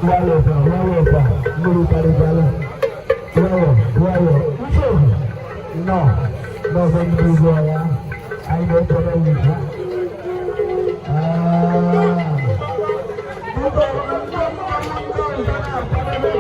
Nwayọọ kwa, nwayọọ kwa, mmiri karịkwala. Nwayọọ, nwayọọ. Uche nnọọ, n'ọzọ ndị Igbo ya, anyị na-ekele gị. Ah. Biko, ndị ndị ọzọ na-akwadebe.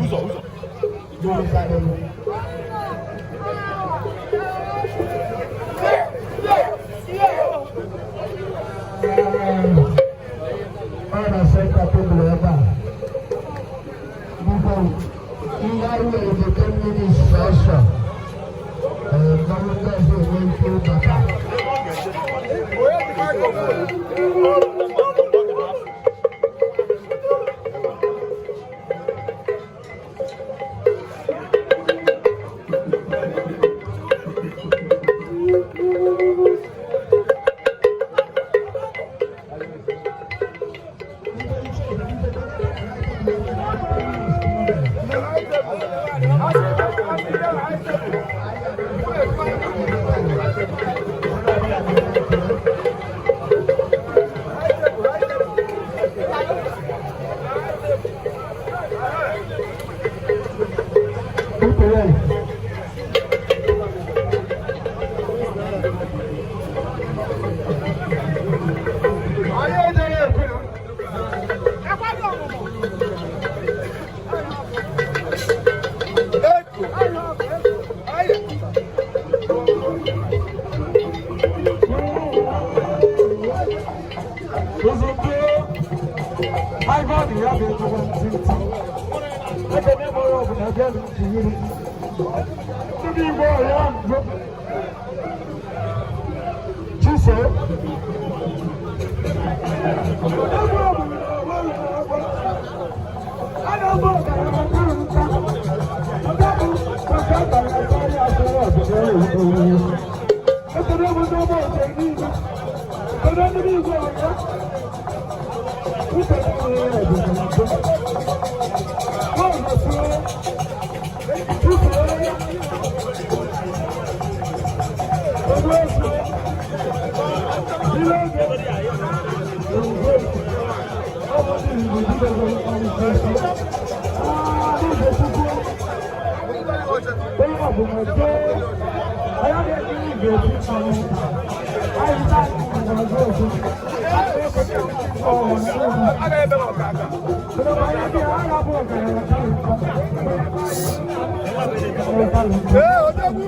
Ụzọ ụzọ. Ọ na center table ebe a. Biko, ihe anyị nwere bụ 10 minutes sọsọ. Ee, mmanwụ ndị ọzọ enwe ike ịbata. Biko, ya. Ozugbo ya bụ ezigbo ntị ntị ekene m onye ọbụla bịa ntị yiri ndị Igbo ya mbụ chiso ebe ọ bụla a na-agba ọkara maka nta nke bụ maka abalị akarịa asọrọ ọbụla ewu. Ekene m ndị ọgbọ oche niile, ekene ndị Igbo ya. Ee, odogwu.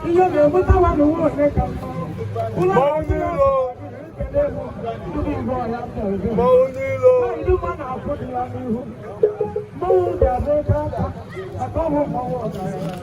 Ihe na-enweta wa n'ụwa ole ka Mmanwụ n'ilo. Mmanwụ n'ilo. Mmanwụ ga-abụ aka aka ọbụ mmanwụ ọgaranya.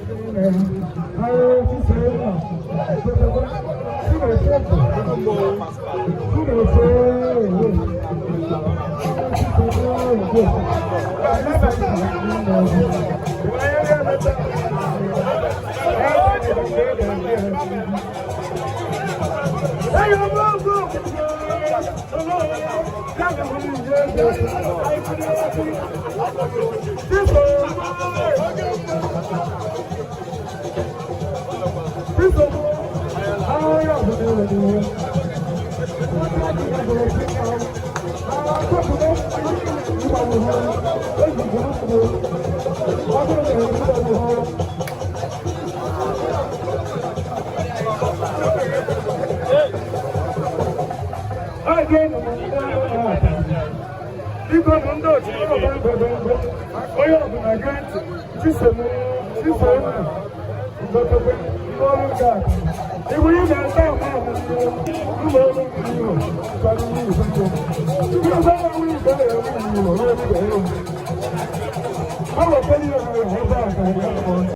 Biko nụ ndị otu onye ọbụla gee ntị chisom chisom ndọtọkwe ndị ọrụ nke a iwu ị na-ata ama ama ụlọ ọrụ ndị Igbo kwara iwu Igbo ndị ọzọ na-enwe igbe na-enwe Igbo ruo ebe ọ wetara ihe ha ebe a ka ya.